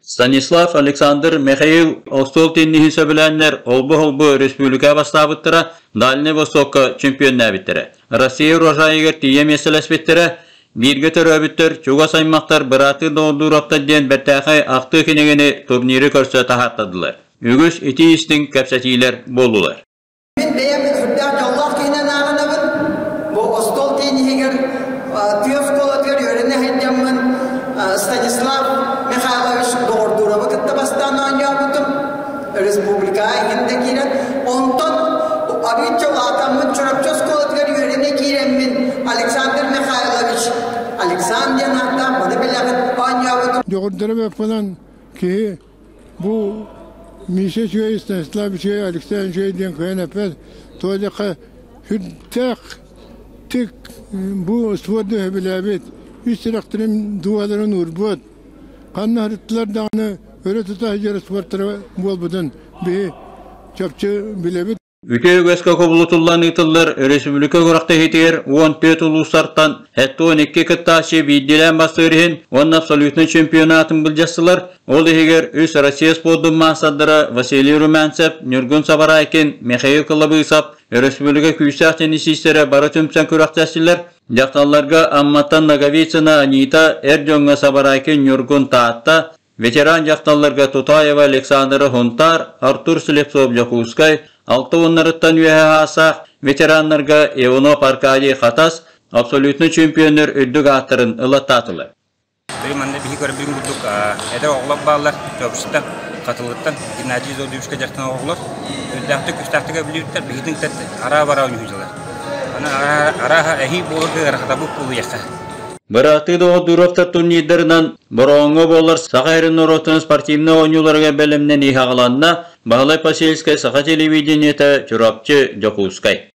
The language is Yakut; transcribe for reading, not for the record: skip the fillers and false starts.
Станислав, Александр, Михаил остуол тенниһин сөбүлээннэр олбу-холбу республика бастаабыттара, Дальнай Востокка чемпионнээбиттэрэ. Россия урожайыгар тиийэ миэстэлэспиттэрэ, бииргэ төрөөбүттэр, чугас аймахтар бырааттыы Доҕордуураптар диэн бэртээхэй ахтыы кинигэни турниры көрсө таһаартардылар. Үгүс итии-истиҥ кэпсэтиилэр буоллулар. Мин бэйэм сүрдээх дьоллоох киһинэн ааҕынабын. Бу остуол тиэньиһигэр тыа оскуолатыгар үөрэнэ сылдьаммын Станислав Михайлович Доҕордууровы кытта бастаан оонньообутум. Республикаҕа иһин да киирэн. Онтон арыычча улаатаммын Чурапчы оскуолатыгар үөрэнэ киирэммин Александр Михайлович Александр диэн ааттаах маны билэҕит оонньообутум. Доҕордорум эппинэн киһи Бу Миша үчүгэй, Станислав үчүгэй, Алексей үчүгэй диэн кыайан эппэт. Тоҕо диэххэ, сүрдээх тик бу спорду сөбүлээбит, үс сүрэхтэрин дууһаларын уурбут, ханна сырыттылар даҕаны өрө тута сылдьар спортара буолбутун биһи чопчу билэбит. Үтүө үгэскэ кубулутуллан ыытыллар өрөспүүбүлүкэ күрэхтэһиитигэр 14 улуустартан 72 кыттааччы биирдиилээн бастыыр иһин уонна абсолютнай чемпионатын былдьастылар. Ол иһигэр үс Россия спордун маастардара Василий Румянцев, Ньургун Сабарайкин, Михаил Кылабыысап өрөспүүбүлүкэ күүстээх теннисистэрэ бары түмсэн күрэхтэстилэр. Дьахталларга Амматтан Ноговицына Анита, эр дьоҥҥо Сабарайкин Ньургун Таатта, Ветеран дьахталларга Тутаева Александра Хунтаар, Артур Слепцов Дьокуускай, алта уоннарыттан үөһэ аасаах ветераннарга Иванов Аркадий Хатас абсолютнай чемпионнар үрдүк ааттарын ылаттаатылар. Били манна биһи көрбүн курдук эдэр оҕолор бааллар, Чопчуттан, Хатылыттан Геннадий Зодьевичка дьахтан оҕолор үрдээхтик күстээхтик өбүлүүттэр биһитин араа-бараа ойуһуйдулар. Аны арааһа эһии буоларга ыарахатабыт буолуйахха. Бырааттыы доҕордууровтар турнирдарынан Бороҕоҥҥо буолар Саха сирин норуотун спортивнай оонньууларыгар бэлэмнэнии аҕаланна Баһылай Посельскай Саха телевидениета Чурапчы, Дьокуускай.